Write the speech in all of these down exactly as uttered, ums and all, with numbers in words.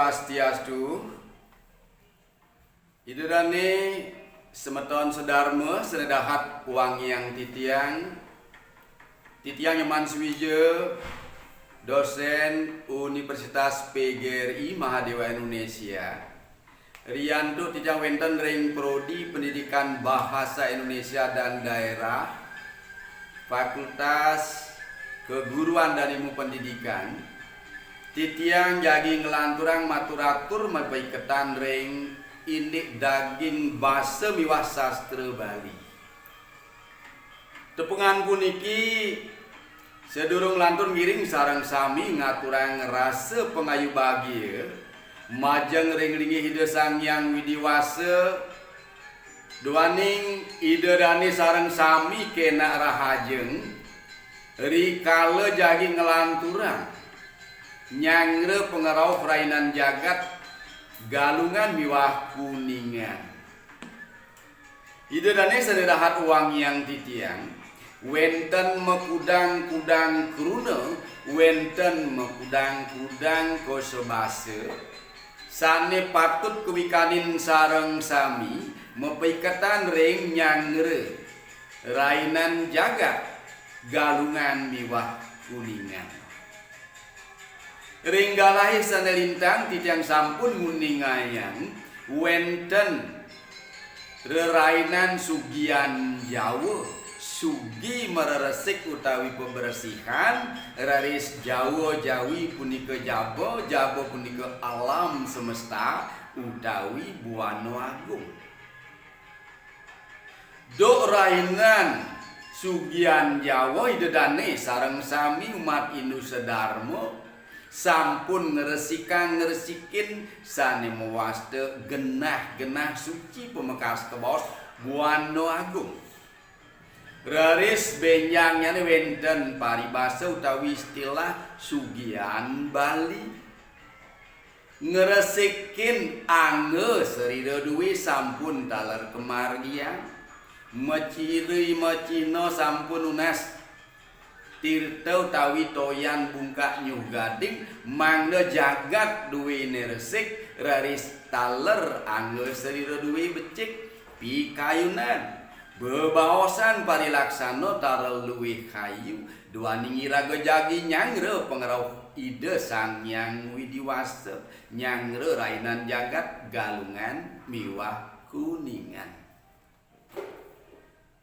Swastiastu. Ida dane semeton sedarma sane dahat wangiang titiang. Titiang Nyoman Suwija, dosen Universitas P G R I Mahadewa Indonesia. Riantuk titiang wenten ring Prodi Pendidikan Bahasa Indonesia dan Daerah, Fakultas Keguruan dan Ilmu Pendidikan, titiang jagi nglanturang matur-atur mapaiketan ring indik daging basa miwah sastra Bali. Tepungan puniki, sadurung lantur ngiring sareng sami ngaturang rasa pangayu bagia majeng ring linggih Ida Sang Hyang Widi Wasa, duaning Ida dane sareng sami kenak rahajeng, rikala jagi nglanturang nyanggra pangrauh rainan jagat Galungan miwah Kuningan. Ida dane sane dahat wangiang titiang, wenten makudang-kudang kruna, wenten makudang-kudang kosa basa, sane patut kawikanin sareng sami mapaiketan ring nyanggra rainan jagat Galungan miwah Kuningan. Ring galahe sane lintang titiang sampun nguningayang wenten rerainan sugian Jawa, sugi mareresik utawi pabersihan, raris Jawa Jawi punika jaba, jaba punika alam semesta utawi Buana Agung. Duk rainan sugian Jawa Ida dane sareng sami umat Hindu sadarma sampun ngresikang ngresikin sane mawasta genah-genah suci pamekas kabaos Buana Agung. Raris benjangnyane wenten paribasa utawi istilah sugian Bali. Ngresikin angga sarira due sampun taler kamargiang, maciri macina sampun nunas tirta utawi toyan bungkak nyuh gading, mangda jagat duene resik, raris taler angga sarira due becik, pikayunan, bebaosan parilaksana taler luih kayu, duaning iraga jagi nyanggra pangrauh Ida Sang Hyang Widi Wasa, nyanggra rainan jagat Galungan miwah Kuningan.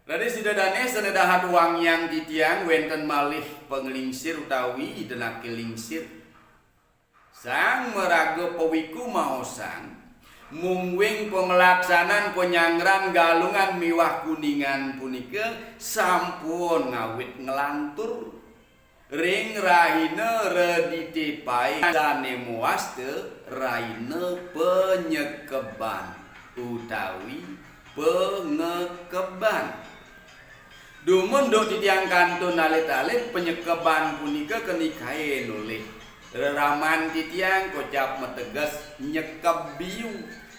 Raris Ida dane sane dahat wangiang titiang, wenten malih panglingsir utawi Ida nake lingsir. Sang maraga pawiku maosang, mungguing panglaksanan panyangran Galungan miwah Kuningan punika sampun ngawit nglantur ring rahina Redite Paing sane mawasta rahina panyekeban utawi pangekeban. Dumun duk titiang kantun alit-alit, panyekeban punika keni kae nolih. Reraman titiang kocap mateges nyekeb biu,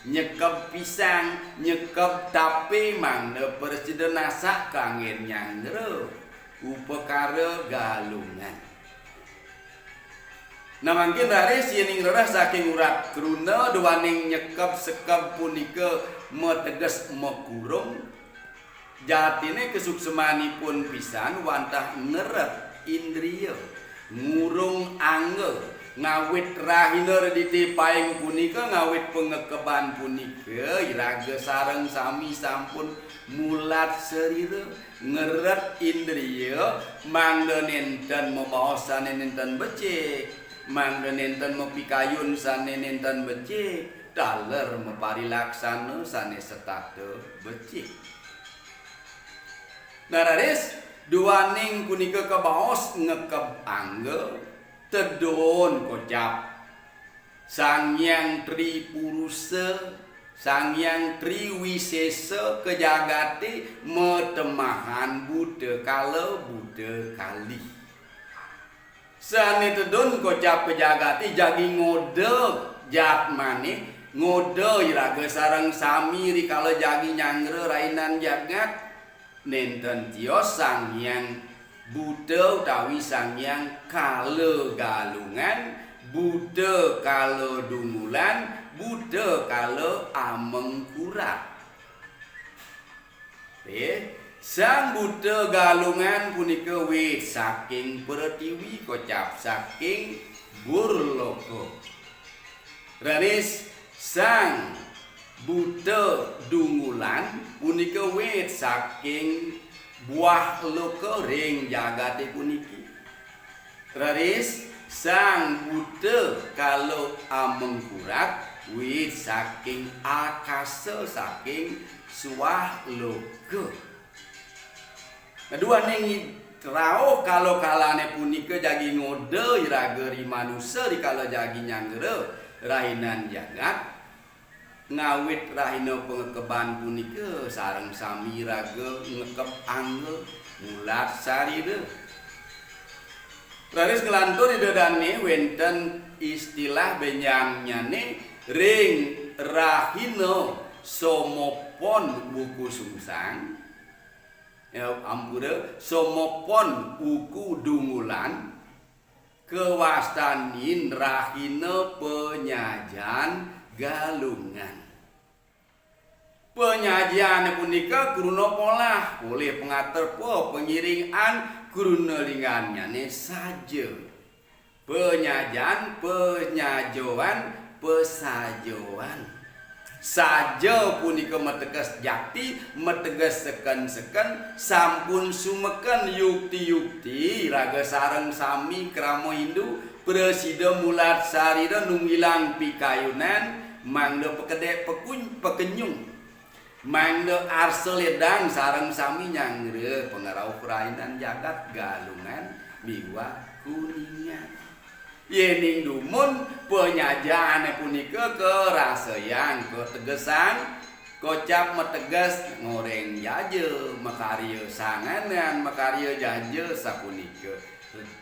nyekeb pisang, nyekeb tape mangda prasida nasak kanggen nyanggra upakara Galungan. Nah, mangkin raris yening rereh saking urat kruna duaning nyekeb sekeb punika mateges makurung, jatine kasuksmanipun pisan wantah ngeret indria, ngurung angga, ngawit rahina Redite Paing punika, ngawit pangekeban punika, iraga sareng sami sampun mulat sarira, ngeret indria, mangda nenten mabaos sane nenten becik, mangda nenten mapikayun sane nenten becik, taler maparilaksana sane setata becik. Nah, raris, duaning punika kabaos ngekeb angga, tedun kocap Sang Hyang Tri Purusa, Sang Hyang Tri Wisesa ka jagate matemahan buta kala buta kalih. Sane tedun kocap ka jagate jagi ngoda jatmane, ngoda iraga sareng sami rikala jagi nyanggra rainan jagat. Nenten tios Sang Hyang Buta utawi Sang Hyang Kala Galungan, Buta kala Dungulan, buta kala Amengkurat. Nggih, Sang Buta Galungan punika wit saking Pertiwi, kocap saking Burloka. Raris Sang Buta Dungulan punika wit saking Buah Loka ring jagate puniki. Raris Sang Buta kala Amengkurat wit saking akasa, saking Suah Loka. Duaning rauh kala-kalane punika jagi ngoda iraga ri manusa rikala jagi nyangra rahinan jagat. Ngawit rahina pangekeban punika sareng sami raga ngekeb angga mulat sarira. Raris nglantur Ida Dane wenten istilah benjangnyane ring rahina Somopon Wuku Sungsang. Ya, ampura, Somopon Wuku Dungulan, kawastanin rahina Penyajan Galungan. Penyajane punika kruna polah, polih pangaterpa, pangiringan, kruna linggannyane saja. Penyajan, penyajoan, pesajoan. Saja punika mateges jati, mateges seken-seken, sampun sumeken yukti-yukti, raga sareng sami krama Hindu, prasida mulat sarira nunggilang pikayunan, mangda pakedek pekun-, pekenyung. Mangda arsa ledang sareng sami nyangra pangrauh rahinan jagat Galungan miwah Kuningan. Yening dumun penyajane punika karasayang, kategesan, kocap mateges ngoreng jaja, makarya sanganan, makarya jaja sapunika.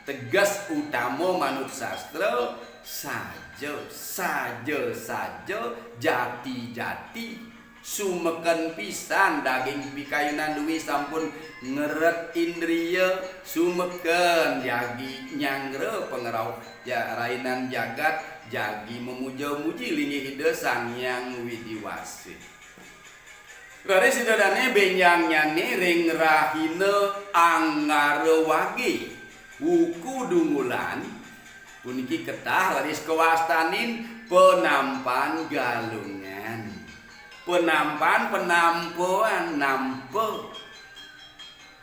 Teges utama manut sastra, saja, saja, saja, jati, jati. Sumeken pisan daging pikayunan duwé sampun ngeret indria, sumeken jagi nyangra pangrauh ja-, rainan jagat, jagi mamuja-muji linggih Ida Sang Hyang Widi Wasa. Raris Ida Dane benjangnyane ring rahina Anggara Wage, wuku Dungulan, puniki ketah raris kawastanin penampan Galungan. Penampan, penampoan, nampa.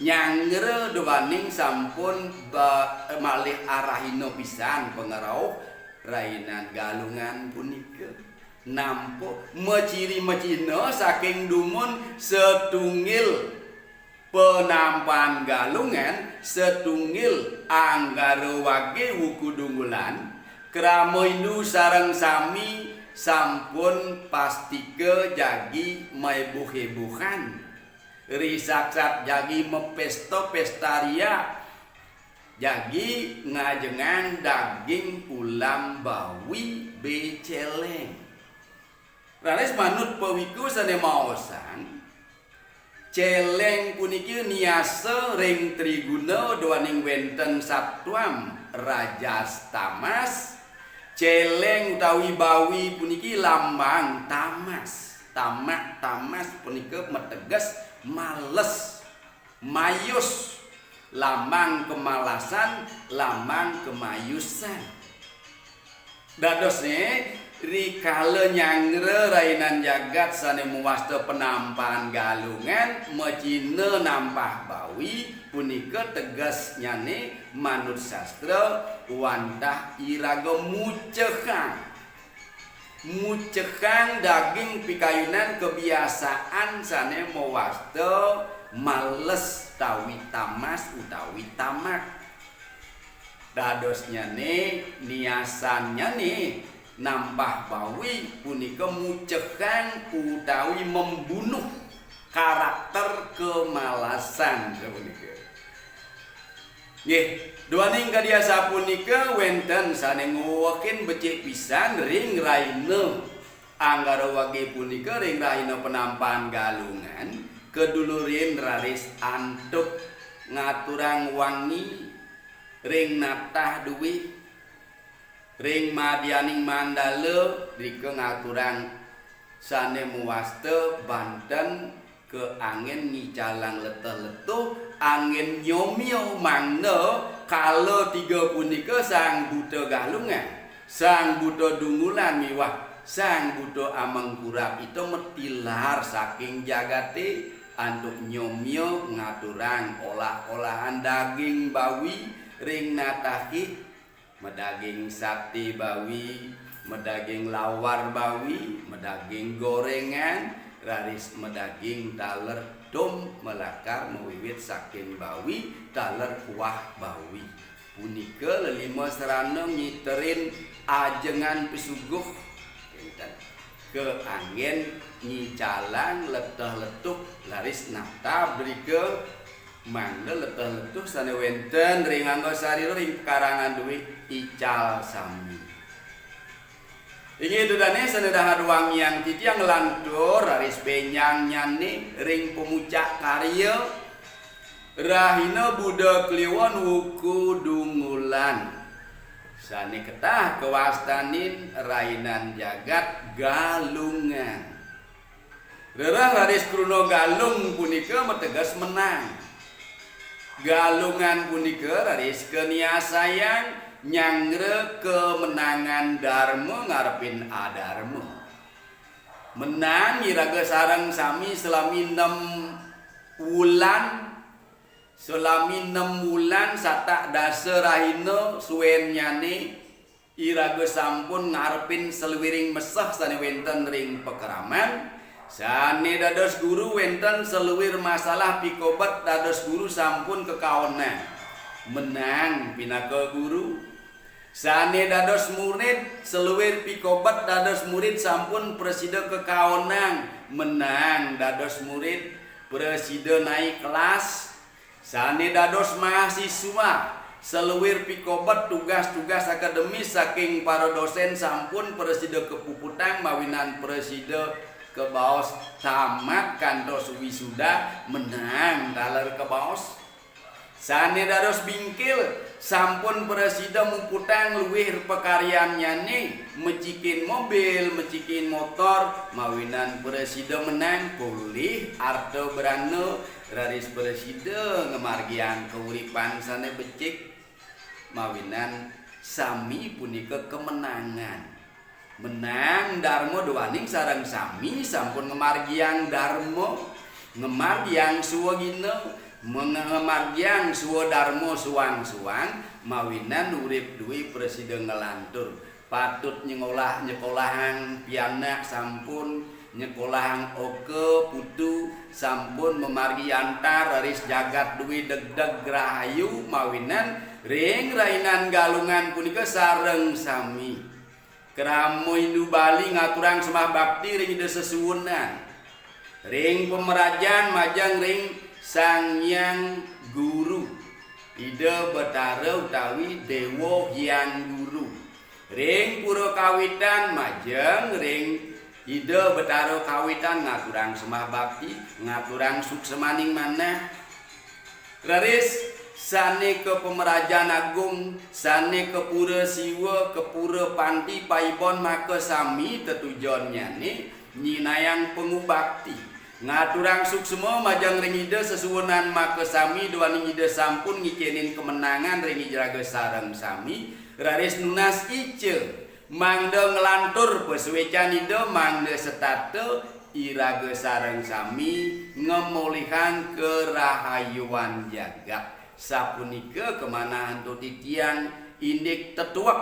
Nyangra duaning sampun ba-, malih arahina pisan pangrauh rainan Galungan punika. Nampa maciri macina saking dumun satunggil penampan Galungan, satunggil Anggara Wage wuku Dungulan, krama Hindu sareng sami sampun pastika jagi maebuh-ebuhan. Risaksat jagi mapesta-pesta riak, jagi ngajengang daging ulam bawi bé céléng. Raris manut pawiku sané maosang, céléng puniki niasa ring triguna duaning wénten satwam rajas tamas. Céléng utawi bawi puniki lambang tamas. Tamak, tamas punika mateges males, mayus, lambang kemalasan, lambang kemayusan. Dadosné, rikala nyangra rainan jagat sané mawasta penampan Galungan, macina nampah bawi, punika tegesnyané manut sastra wantah iraga mucehang. Mucehang daging pikayunan kebiasaan sané mawasta males tawi tamas utawi tamak. Dadosnyané, niasannyané nampah bawi punika mucehang utawi membunuh karakter kemalasan sapunika. Nggih, duaning kadi asapunika wénten sané ngwewehin becik pisan ring raina Anggara Wage punika, ring raina penampan Galungan, kadulurin raris antuk ngaturang wangi ring natah duwé. Ring madyaning mandala drika ngaturang sane mawasta banten kaanggén ngicalang leteh-letuh, anggén nyomya mangda kala tiga punika Sang Buta Galungan, Sang Buta Dungulan miwah Sang Buta Amengkurat ita matilar saking jagate antuk nyomya ngaturang olah-olahan daging bawi ring natah ih, madaging sate bawi, madaging lawar bawi, madaging gorengan, raris madaging taler tum malakar mawiwit saking bawi, taler kuah bawi. Punika lelima sarana ngiterin ajengan pisuguh. Enten. Kaanggén ngicalang leteh-letuh raris natab drika mangda leteh-letuh sane wenten ring angga sarira ring pekarangan duwé ical sami. Inggih Ida dane sane dahat wangiang titiang nglantur raris benjangnyane ring pamucak karya Rahina Buda Kliwon Wuku Dungulan. Sane ketah kawastanin Rainan Jagat Galungan. Rereh raris kruna galung punika mateges menang. Galungan punika raris kaniasayang nyanggra kamenangan darma ngarepin adarma. Menang iraga sareng sami salami nem wulan, salami nem wulan satak dasa rahina suennyane iraga sampun ngarepin saluiring meseh sane wenten ring pakraman. Sane dados guru wenten saluir masalah pikobet dados guru sampun kakaonang. Menang pinaka guru. Sane dados murid, saluir pikobet dados murid sampun prasida kakaonang, menang dados murid, prasida naik kelas. Sane dados mahasiswa, saluir pikobet tugas-tugas akademis saking para dosen sampun prasida kapuputang mawinan prasida kabaos tamat kantos wisuda, menang taler kabaos. Sane dados bingkil, sampun prasida muputang luih pakaryannyane, mecikin mobil, mecikin motor, mawinan prasida menang polih arta brana, raris prasida ngamargiang kauripan sane becik, mawinan sami punika kamenangan. Menang darma duaning sareng sami sampun ngamargiang darma, ngamargiang swagina, meng-, ngamargiang swadarma suang-suang, mawinan urip duwé prasida nglantur. Patut nyengolah, nyekolahang pianak sampun, nyekolahang oka putu sampun mamargi antar raris jagat duwé degdeg rahayu mawinan ring rainan Galungan punika sareng sami. Krama Hindu Bali ngaturang sembah bakti ring Ida Sesuunan. Ring pamrajan majeng ring Sang Hyang Guru, Ida Betara utawi Dewa Hyang Guru. Ring Pura Kawitan majeng ring Ida Betara Kawitan ngaturang sembah bakti, ngaturang suksemaning manah. Raris sane ka Pamrajan Agung, sane ka Pura Siwa, ka Pura Panti Paibon, makasami tetujonnyane nyinayang pangubakti. Ngaturang suksema majeng ring Ida Sesuunan makasami duaning Ida sampun ngicenin kamenangan ring iraga sareng sami, raris nunas ica mangda nglantur pasuecan Ida mangda setata iraga sareng sami ngamolihang karahayuan jagat. Sapunika kamanah antuk titiang indik tetuek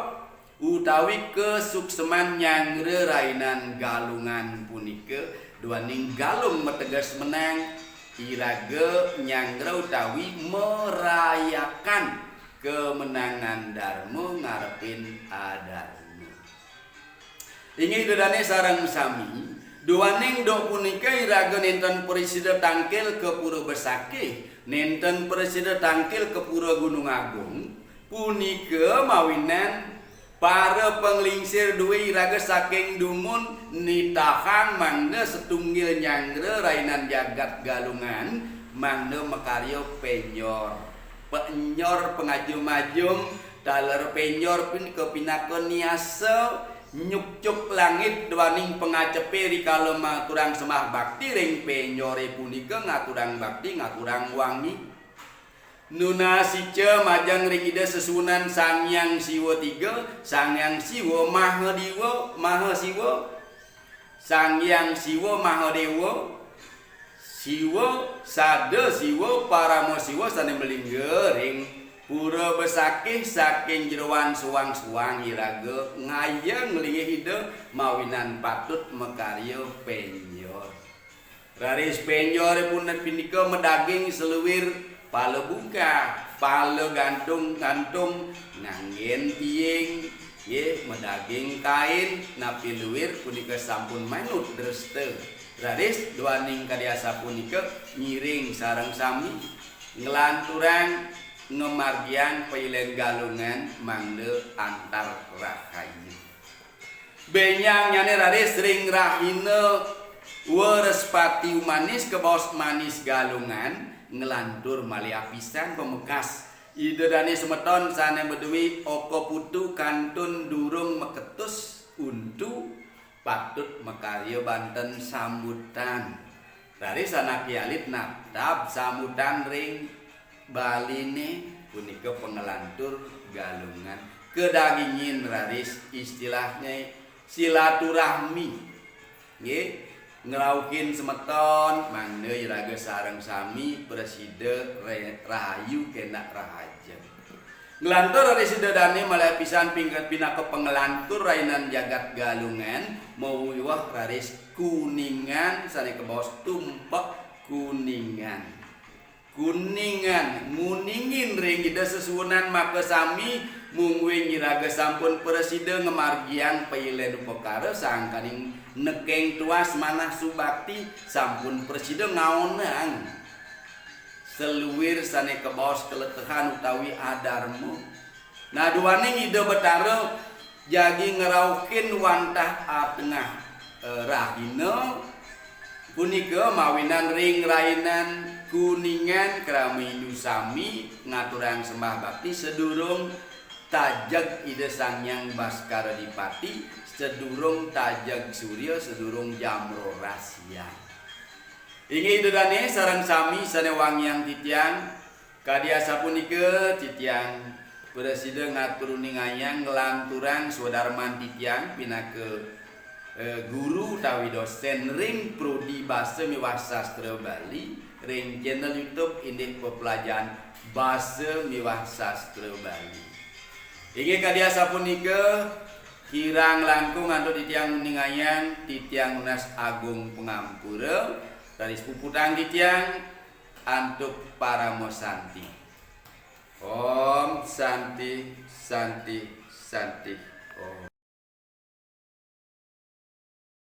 utawi kasukseman nyanggra rainan Galungan punika, duaning Galung mateges menang, iraga nyanggra utawi merayakan kamenangan darma ngarepin adarma. Inggih Ida dane sareng sami, duaning duk punika iraga nenten prasida tangkil ka Pura Besakih, nenten prasida tangkil ka Pura Gunung Agung, punika mawinan para panglingsir duwé iraga saking dumun nitahang mangda satunggil nyanggra rainan jagat Galungan, mangda makarya penjor, penjor pangajum-ajum, Taler penjor punika pinaka niasa nyukcuk langit duaning pangacepé rikala maturang sembah bakti ring penjoré punika ngaturang bakti, ngaturang wangi. Nunas ica majeng ring Ida sesuunan Sang Hyang Siwa tiga, Sang Hyang Siwa Maha Diwa, Maha Siwa, Sang Hyang Siwa Maha Dewa, Siwa, Sada Siwa, Parama Siwa sané malingga ring Pura Besakih saking jeroan suang-suang iraga ngayeng linggih Ida mawinan patut makarya penjor. Raris penjoré punika madaging seluir pala bungkah, pala gantung-gantung, nganggén tiing, nggih, madaging kain, napi luir punika sampun manut dresta. Raris duaning kadi asapunika ngiring sareng sami nglanturang ngamargiang pailén Galungan mangda antar rahayu. Bénjangnyané raris ring rahina Wrespati Umanis kabaos Manis Galungan nglantur malih apisan pamekas. Ida dané semeton sané madué oka putu kantun durung maketus untu patut makarya banten sambutan. Raris anaké alit naptab sambutan ring baliné punika panglantur Galungan. Kadagingin raris istilahnya silaturahmi. Nggih, ngrauhin semeton mangda iraga sareng sami prasida re-, rahayu kénak rahajeng. Nglantur raris Ida dané malih apisan ping-, pinaka panglantur rainan jagat Galungan mawiwah raris Kuningan sané kabaos Tumpek Kuningan. Kuningan nguningin ring Ida sesuunan makasami, mungguing iraga sampun prasida ngamargiang pailén upakara sangkaning nekéng tuas manah subakti, sampun prasida ngaonang seluir sané kabaos kaletehan utawi adarma. Nah, duaning Ida Betara jagi ngrauhin wantah atengah, eh, rahina punika mawinan ring rainan Kuningan krama Hindu sami ngaturang sembah bakti sadurung tajeg Ida Sang Hyang Baskara Dipati, sadurung tajeg surya, sadurung jam roras siang. Inggih Ida dané sareng sami sané wangiang titiang, kadi asapunika titiang prasida ngatur uningayang nglanturang swadarman titiang pinaka, eh, guru utawi dosén ring Prodi Basa miwah Sastra Bali ring channel YouTube indik pepelajahan Basa miwah Sastra Bali. Inggih kadi asapunika, kirang langkung antuk titiang uningayang, titiang nunas agung pangampura, raris puputang titiang antuk parama santi. Om Santi, Santi, Santi, Om.